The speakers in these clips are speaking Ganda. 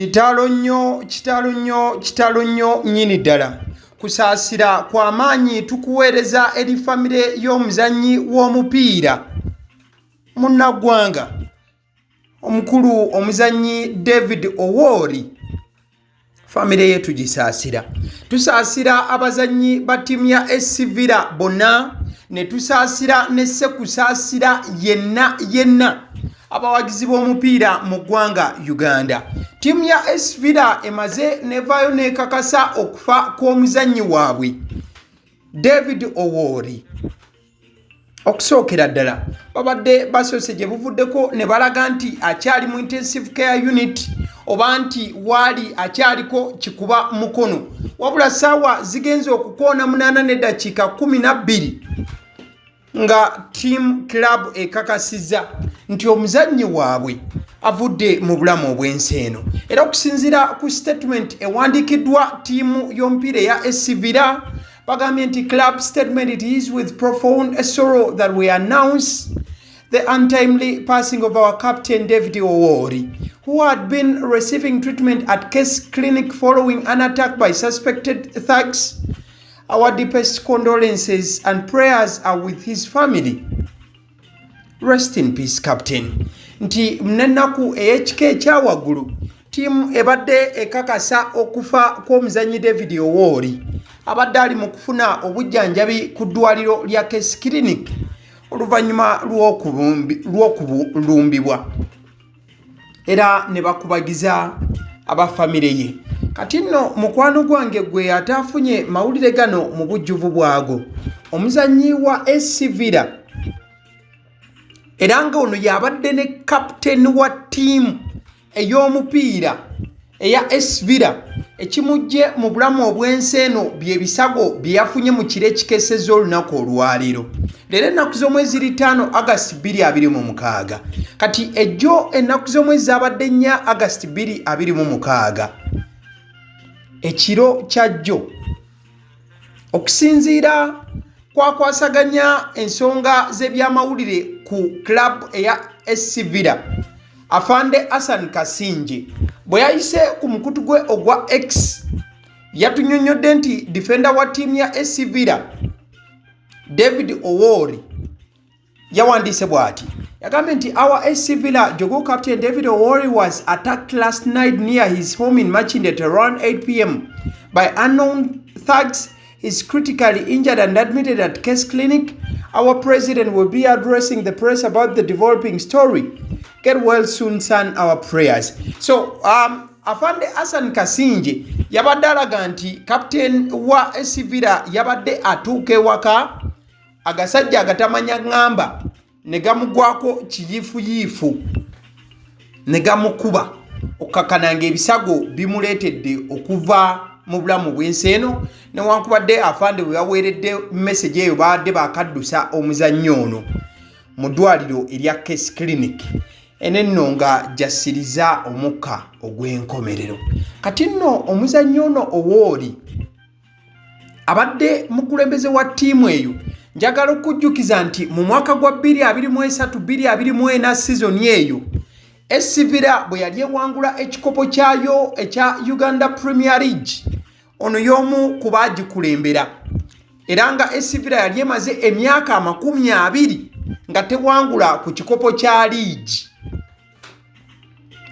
Kitalo nnyo, kitalo nnyo, kitalo nnyo nnyini ddala. Kusaasira kwa maanyi tukuweereza eri famire y'omuzannyi w'omupiira munnaggwanga omukulu omuzannyi David Owori. Famire ye tugisaasira. Tusaasira abazannyi ba ttiimu ya SC Villa bonna ne tusaasira ne Ssekusaasira yenna yenna abawagizi b'omupiira mu ggwanga Uganda. Ttiimu ya SC Villa emaze nevaayo n'ekakasa okufa kw'omuzannyi waabwe David Owori. Okusookera ddala babadde basoose gye buvuddeko ne balaga nti akyali mu intensive care unit oba nti waali akyaliko kikuba mukono, wabula ssaawa zigenze okukoona 8:12 nga team club ekakasizza nti omuzannyi waabwe avudde mu bulamu obw'ensi eno. Era okusinziira ku statement ewandiikiddwa ttiimu y'omupiira eya SC Villa, bagambye nti, "Club statement: it is with profound sorrow that we announce the untimely passing of our captain, David Owori, who had been receiving treatment at Case Clinic following an attack by suspected thugs. Our deepest condolences and prayers are with his family. Rest in peace, captain." Nti n'ennaku ey'ekika ekyawaggulu ttiimu ebadde ekakasa okufa kw'omuzannyi David Owori abadde ali mu kufuna obujjanjabi ku ddwaliro lya Case Clinic oluvannyuma lw'okulumbibwa, era ne bakubagiza abafamire ye. Kati nno mukwano gwange gwe ataafunye mawulire gano mu bujjuvu bwago, omuzannyi wa SC Villa era nga ono yabadde ne kapiteeni wa ttiimu ey'omupiira eya SC Villa, ekimujje mu bulamu obw'ensi eno bye bisago bye yafunye mu kiro ekikesezza olunaku olwaleero. Leero ennaku z'omwezi 5 Agasti 2026. Kati ejjo ennaku z'omwezi zabadde 4 Agasti 2026, ekiro kya jjo. Okusinziira kwakwasaganya ensonga z'ebyamawulire ku club eya SC Villa, Afande Hassan Kasinje, bwe yayise ku mukutu gwe ogwa X, yatunyonnyodde nti defender wa ttiimu ya SC Villa David Owori yawandiise bw'ati, yagambye nti, "Our SC Villa Jogoo captain David Owori was attacked last night near his home in Makindye at around 8 p.m. by unknown thugs. He's critically injured and admitted at Case Clinic. Our president will be addressing the press about the developing story. Get well soon, son, our prayers." So Afande Hassan Kasinje yabadde alaga nti captain wa SC Villa yabadde atuuka ewaka, agasajja agatamanya ŋŋamba ne gamugwako kiyiifuyiifu ne gamukuba okukakana ng'ebisago bimuleetedde okuva mu bulamu bw'ensi eno. Newankubadde afande bwe baweeredde message eyo, baadde bakaddusa omuzannyo ono mu ddwaliro erya Case Clinic, eno nno nga gyassiriza omukka ogw'enkomerero. Kati nno omuzannyo ono Owooli abadde mukulembeze wa ttiimu eyo. Njagala okujjukiza nti mu mwaka gwa 2023 2024 sizoni eyo, SC Villa bwe yali ewangula ekikopo kyayo ekya Uganda Premier League, ono y'omu ku baagikulembera, era nga SC Villa yali emaze emyaka 20 nga tewangula ku kikopo kya liigi,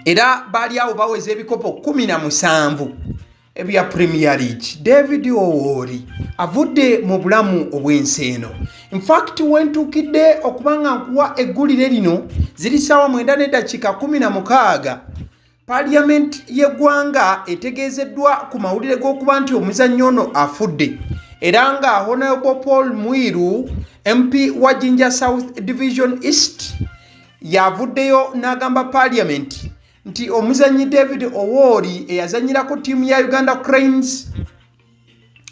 era baali awo baweza ebikopo 17 ebya Premier League. David Owori avudde mu bulamu obw'ensi eno. Infact, wentuukidde okuba nga nkuwa eggulire lino, ziri ssaawa 9:16, Paaliyamenti y'eggwanga etegeezeddwa ku mawulire g'okuba nti omuzannyo ono afudde, era nga Honorable Paul Mwiru, MP wa Jinja South Division East, yavuddeyo n'agamba Paaliyamenti nti omuzannyi David Owori eyazannyirako ttiimu ya Uganda Cranes,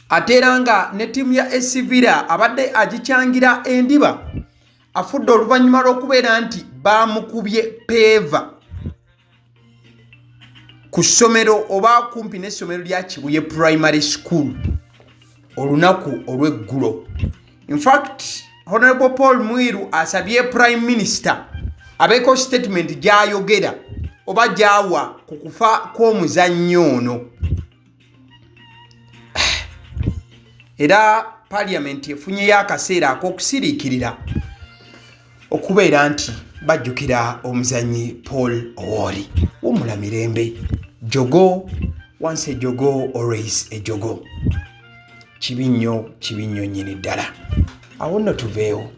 ate era nga ne ttiimu ya SC Villa abadde agikyangira endiba, afudde oluvannyuma lw'okubeera nti baamukubye peeva ku ssomero oba kumpi n'essomero lya Kibuye Primary School olunaku olw'eggulo. Infact, Honorable Paul Mwiru asabye Prime Minister abeeko statement gy'ayogera. oba gy'awa ku kufa kw'omuzannyi ono. Era Parliament efunyeyo akaseera ak'okusiriikirira okubeera nti bajjukira omuzannyi Paul Owori. Wummula mirembe jogo, once a jogo always a jogo. Kibi nnyo, kibi nnyo nnyini ddala. Awo nno tuveewo.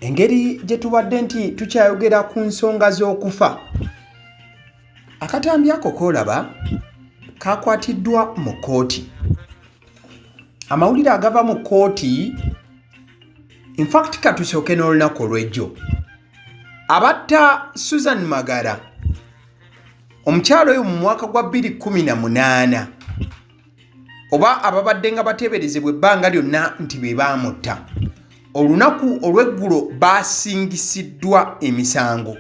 Engeri gye tubadde nti tukyayogera ku nsonga z'okufa, akatambi ako k'olaba kakwatiddwa mu kkooti. Amawulire agava mu kkooti, in fact katusooke n'olunaku olw'ejjo, abatta Susan Magara, omukyalo oyo mu mwaka gwa 2018, oba ababadde nga bateeberezebwa ebbanga lyonna nti be baamutta, olunaku olw'eggulo baasingisiddwa emisango.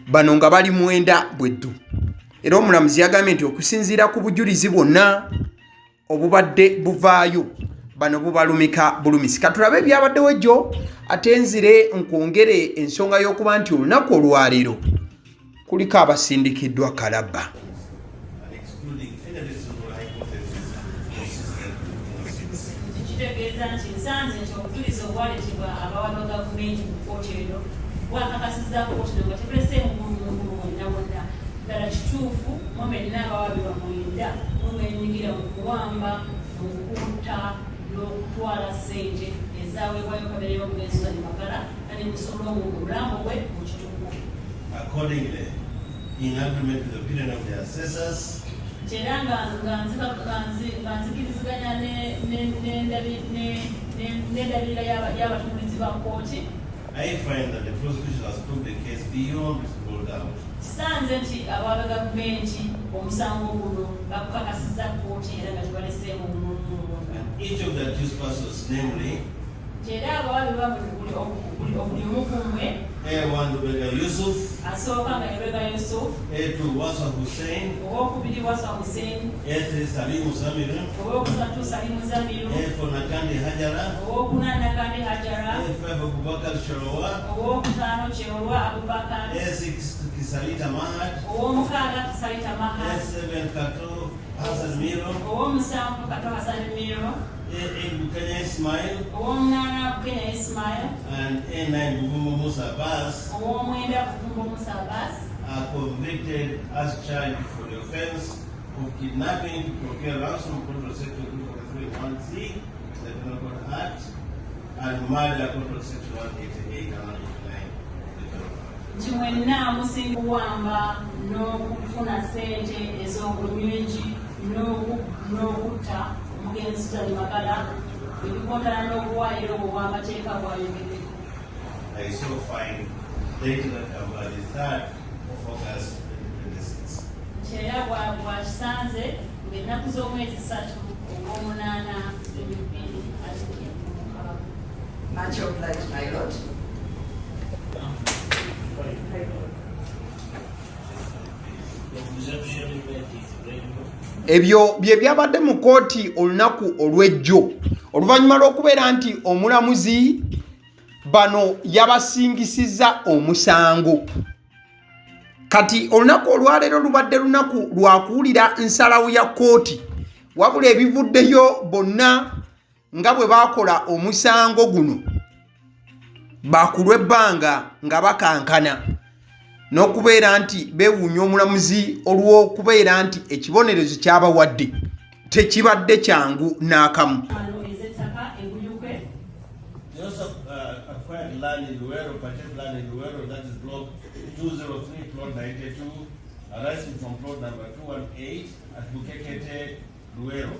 Bano nga bali 9 bweddu. Era omulamuzi yagambye nti okusinziira ku bujulizi bwonna obubadde buvaayo, bano bubalumika bulumisi. Katulabe ebyabaddewo ejjo, ate nzire nkwongere ensonga y'okuba nti olunaku olwaleero kuliko abasindikiddwa Kalabba. Kitegeeza nti nsanze nti obujulizi obwaleetebwa abawaabi ba gavumenti mu kkooti eno bwakakasizza kkooti eno nga tebuleseemu mugulu wonna wonna. Ddala kituufu mwe mwenna abawaabirwa 9 mwe mwenyigira mu kuwamba, mu kutta n'okutwala ssente ezaaweebwayo famire y'omugenzi Susan Magara nga ne musuula omulambo gwe mu kituku. Accordingly, in agreement with the opinion of the assessors, era nga nzikiriziganya n'endabirira y'abatunuulizi ba kkooti, I find that the prosecution has proved the case beyond reasonable doubt. Kisanze nti abawa gavumenti omusango guno bakukakasizza kkooti era nga tebaleseemu bulungi. And each of the accused persons, namely era abawabi ba buli omu ku mmwe, A1 Lubega Yusuf, asooka nga Lubega Yusuf, A2 Waswa Hussein, owokubiri Waswa Hussein, A3 Salimu Zamiru, owokusatu Salimu Zamiru, A4 Nakandi Hajara, owokuna Nakandi Hajara, A5 Abubakar Cherowa, owokutaano Cherowa Abubakar, A6 Kisalita Mahat, owomukaaga Kisalita Mahat, A7 Kato Hassan Miro, owomusanvu Kato Hassan Miro, A8 Bukenya Ismail, owomunaana Bukenya Ismail, and A9 Buvumbo Musa Abbas owomwenda Buvumbo Musa Abbas are convicted as charged for the offense of kidnapping to procure ransom control section 243(1)(c) the Penal Code Act and murder control section 188 and 189 of the Penal Code. Nti mwenna musinga kuwamba n'okufuna ssente ez'obunyingi n'okutta omugenzi Susan Magara ebikontana n'obuwaayiro obwo bw'amateeka bw'ayogeddeko. I so find dated the 3rd of August 2026. Nti era bwakisanze ng'ennaku z'omwezi 3 ogw'omunaana 2026. Much obliged, my lord. Ebyo bye byabadde mu kkooti olunaku olw'ejjo oluvannyuma lw'okubeera nti omulamuzi bano yabasingisizza omusango. Kati olunaku olwaleero lubadde lunaku lwa kuwulira nsalawo ya kkooti, wabula ebivuddeyo bonna nga bwe baakola omusango guno bakulwa ebbanga nga bakankana n'okubeera nti beewuunya omulamuzi olw'okubeera nti ekibonerezo ky'abawadde tekibadde kyangu n'akamu. They also acquired land in Luwero, purchased land in Luwero, that is block 203, plot 92, arising from plot number 218 at Bukekete, Luwero,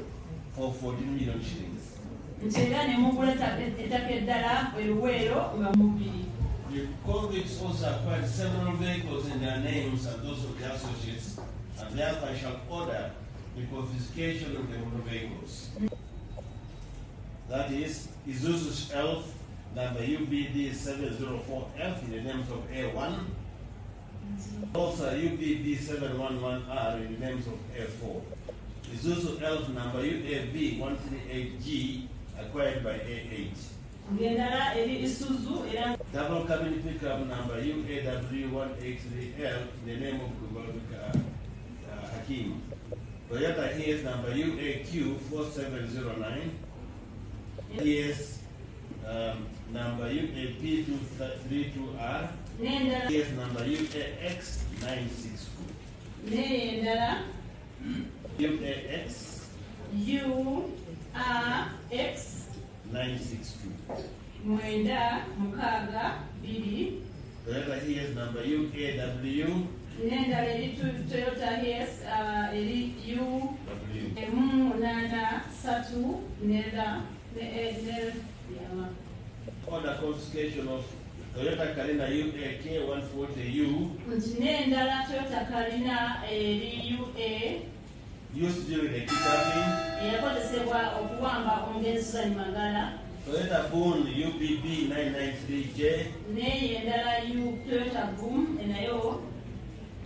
for 14 million shillings. Nti era ne mugula ettaka eddala e Luwero nga mubiri. The convicts also acquired several vehicles in their names and those of their associates, and therefore I shall order the confiscation of the motor vehicles. That is Isuzu Elf number UBD 704F in the names of A1, also UBB 711R in the names of A4. Isuzu Elf number UAV 138G acquired by A8. Ng'endala eri Isuzu era Double cabin pickup number UAW 183L in the name of Kubalabika Hakim. Toyota Hiace number UAQ 4709. Hiace number UAP 232R. N'endala. Hiace number UAX 962. N'eyo endala. UAX U A X 962. 962. Toyota Hiace number UAW N'endala eri Toyota Hiace eri U W. 1 83 nera ne e ne yama. Order confiscation of Toyota Carina UAK 140U Nti n'endala Toyota Carina eri UA used during the kidnapping. Eyakozesebwa okuwamba omugenzi Susan Magara. Toyota Boon UBB 993J N'eyo endala U Toyota Boom nayo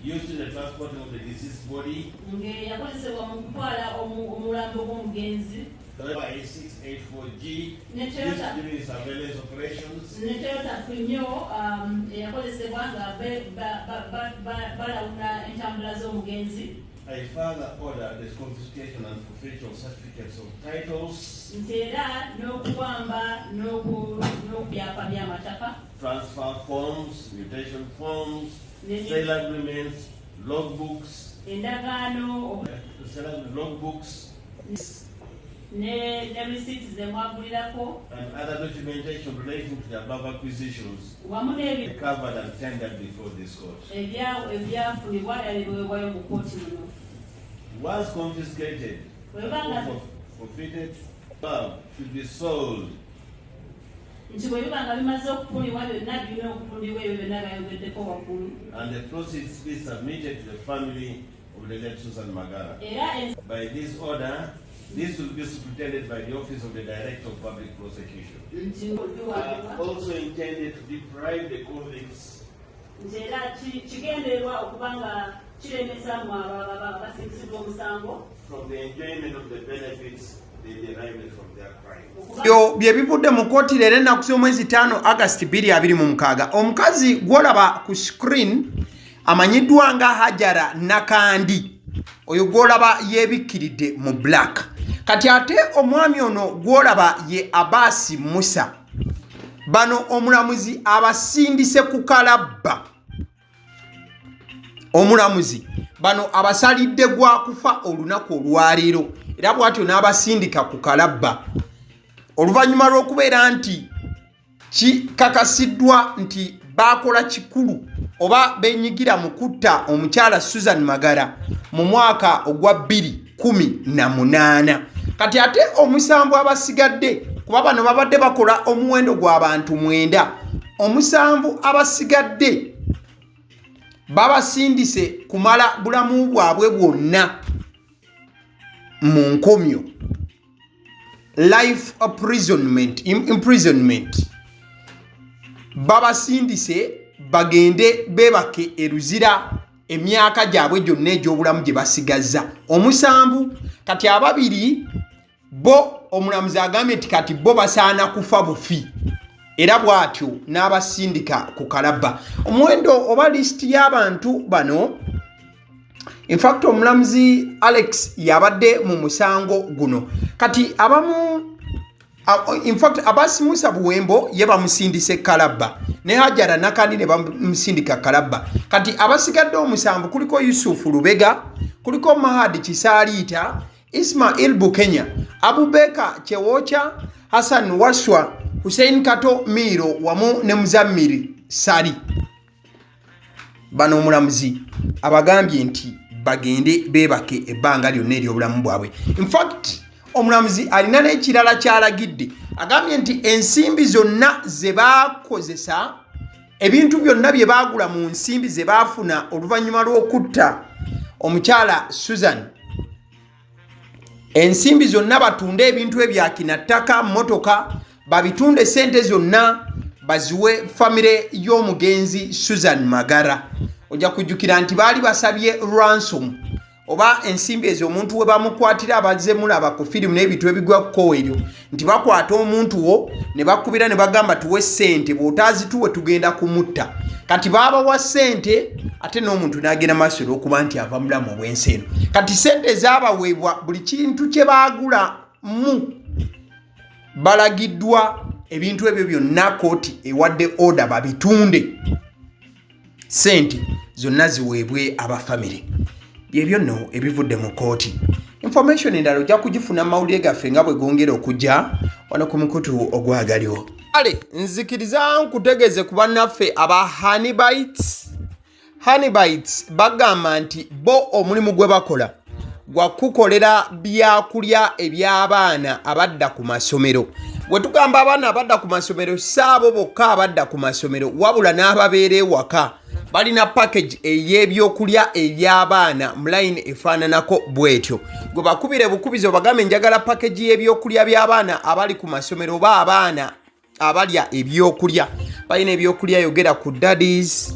used in the transporting of the deceased body. Ng'eyakozesebwa mu kutwala omulambo gw'omugenzi. Toyota A684G Ne used Toyota during surveillance operations. Ne Toyota Premio eyakozesebwa nga balawuna entambula z'omugenzi. I further order the confiscation and forfeiture of certificates of titles, Nti era n'okuwamba n'okubyapa by'amataka, transfer forms, mutation forms, sale agreements, logbooks, endagaano, sale logbooks, ne risiiti ze mwagulirako, and other documentation relating to the above acquisitions wamu n'ebyo recovered and tendered before this court. Ebyafunibwa era nebiweebwayo mu kkooti muno. Once confiscated Bwe biba nga or forfeited, above should be sold Nti bwe biba nga bimaze okufunibwa byonna birina okutundibwa ebyo byonna byayogeddeko waggulu, and the proceeds be submitted to the family of the late Susan Magara. Era By this order, this will be superintended by the Office of the Director of Public Prosecution. Nti biwangibwa Also intended to deprive the convicts Nti era kigendererwa okuba nga kiremesa mu abo abasingisiddwa omusango from the enjoyment of the benefits they derived from their crime. Okuba Byo bye bivudde mu kkooti leero ennaku z'omwezi 5 Agasti 2026. Omukazi gw'olaba ku screen amanyiddwa nga Hajara Nakandi, oyo gw'olaba yeebikkiridde mu black. Kati ate omwami ono gw'olaba ye Abaasi Musa. Bano omulamuzi abasindise ku kalabba. Omulamuzi bano abasalidde gwa kufa olunaku olwaleero, era bw'atyo n'abasindika ku kalabba oluvannyuma lw'okubeera nti kikakasiddwa nti baakola kikulu oba benyigira mu kutta omukyala Susan Magara mu mwaka ogwa 2018. Kati ate omusanvu abasigadde, kuba bano babadde bakola omuwendo gw'abantu mwenda, omusanvu abasigadde babasindise kumala bulamu bwabwe bwonna mu nkomyo, life imprisonment. Babasindise bagende beebake eruzira emyaka gyabwe gyonna egy'obulamu gye basigazza, omusanvu. Kati ababiri bo omulamuzi agambye nti kati bo basaana kufa bufi, era bw'atyo n'abasindika ku kalabba. Omuwendo oba lisiti y'abantu bano, infact omulamuzi Alex yabadde mu musango guno. Kati abamu, infact Abasi Musa Buwembo ye bamusindise kalabba, ne Hajara Nakandi ne bamusindika kalabba. Kati abasigadde omusanvu kuliko Yusufu Lubega, kuliko Mahadi Kisaaliita, Ismail Bukenya, Abubeka Kyewocha, Hassan Waswa, Hussein Kato Miiro wamu ne Muzammiri Sali. Bano omulamuzi abagambye nti bagende beebake ebbanga lyonna ery'obulamu bwabwe. Infact omulamuzi alina n'ekirala kyalagidde, agambye nti ensimbi zonna ze baakozesa, ebintu byonna bye baagula mu nsimbi ze baafuna oluvannyuma lw'okutta omukyala Susan, ensimbi zonna batunde ebintu ebyakina ttaka, motoka, babitunde, sente zonna baziwe famire y'omugenzi Susan Magara. Ojja kujjukira nti baali basabye ransom. Oba ensimbi ezo omuntu we bamukwatira, abazze mulaba ku firimu n'ebintu ebigwa kukkowa eryo nti bakwata omuntu wo ne bakubira ne bagamba, "Tuwe ssente, bw'otaazituwe tugenda kumutta." Kati baabawa ssente, ate n'omuntu n'agenda maaso olw'okuba nti ava mulamu obw'ensi eno. Kati ssente ezaabaweebwa, buli kintu kye baagula mu balagiddwa ebintu ebyo byonna, kooti ewadde order babitunde, sente zonna ziweebwe abafamire. Byebyo nno ebivudde mu kooti. Information endala ojja kugifuna mu mawulire gaffe nga bwe gongera okujja wano ku mukutu ogwagaliwo. Kale nzikiriza nkutegeeze ku bannaffe aba Honeybites. Honeybites bagamba nti bo omulimu gwe bakola gwa kukolera byakulya eby'abaana abadda ku masomero. Bwe tugamba abaana abadda ku masomero, si abo bokka abadda ku masomero, wabula n'ababeera ewaka. Balina package ey'ebyokulya eby'abaana mu line efaananako bw'etyo. Gwe bakubire bukubizi obagambe, "Njagala package y'ebyokulya by'abaana abali ku masomero oba abaana abalya ebyokulya." Balina ebyokulya, yogera ku daddies,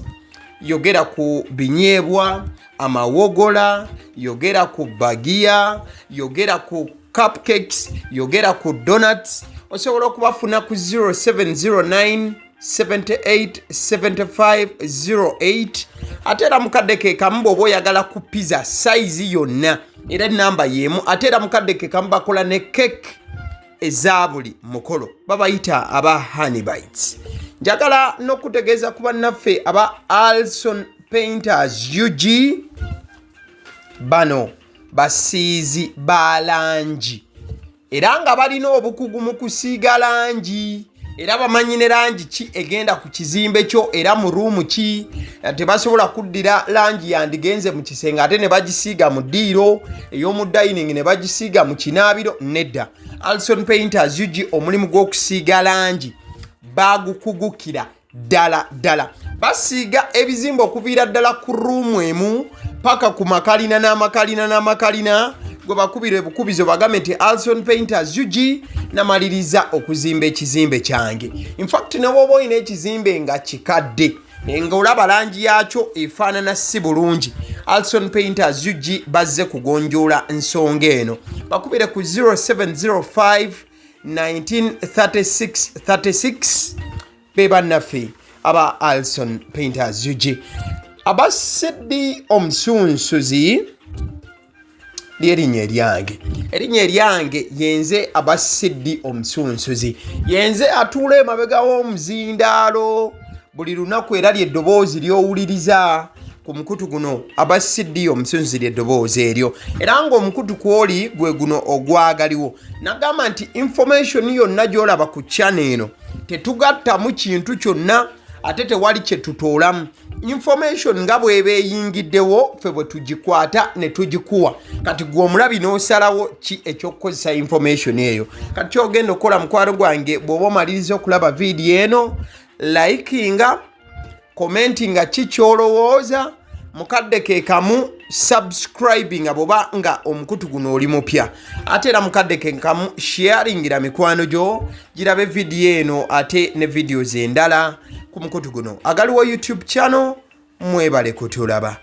yogera ku binyeebwa, amawogola, yogera ku bagiya, yogera ku cupcakes, yogera ku donuts. Osobola okubafuna ku 0709 78 75 08. Ate era mukadde ke kamu, bw'oba oyagala ku pizza size yonna, era enamba y'emu. Ate era mukadde ke kamu bakola ne cake eza buli mukolo. Babayita aba Honeybites. Njagala n'okutegeeza ku bannaffe aba Alson Painters UG. Bano basiizi ba langi era nga balina obukugu mu kusiiga langi, era bamanyi ne langi ki egenda ku kizimbe kyo era mu room ki. Tebasobola kuddira langi yandigenze mu kisenge ate ne bagisiiga mu ddiiro, ey'omu dining ne bagisiiga mu kinaabiro. Nedda, Alson Painters UG omulimu gw'okusiiga langi bagukugukira ddala ddala. Basiiga ebizimbe okuviira ddala ku room emu paka ku makalina n'amakalina n'amakalina. Gwe bakubira ebukubizo, bagambe nti, "Alson Painters UG, namaliriza okuzimba ekizimbe kyange." Infact, ne bwoba olina ekizimbe nga kikadde, nga olaba langi yakyo efaanana si bulungi, Alson Painters UG bazze kugonjoola nsonga eno. Bakubire ku 0705 1936 36. Be bannaffe aba Alson Painters UG. Abasiddi omusunsuzi lyerinnya eryange. Erinnya eryange yenze Abasiddi omusunsuzi, yenze atuula emabega w'omuzindaalo buli lunaku, era lyeddoboozi ly'owuliriza ku mukutu guno. Abasiddi omusunsuzi lyeddoboozi eryo, era ng'omukutu kwoli gwe guno ogwagaliwo. Nagamba nti information yonna gy'olaba ku channel eno, tetugattamu kintu kyonna ate tewali kye tutoolamu. Information nga bw'eba eyingiddewo, ffe bwe tugikwata ne tugikuwa. Kati gwe omulabi n'osalawo ki ekyokukozesa information eyo. Kati kyogenda okukola, mukwano gwange, bw'oba omaliriza okulaba vidiyo eno, likinga, commentinga ki kyolowooza, mukadde ke kamu subscribinga bw'oba nga omukutu guno oli mupya. Ate era mukadde ke kamu sharingira mikwano gyo girabe vidiyo eno ate ne videos endala ku mukutu guno agaliwo YouTube channel. Mwebale kutulaba.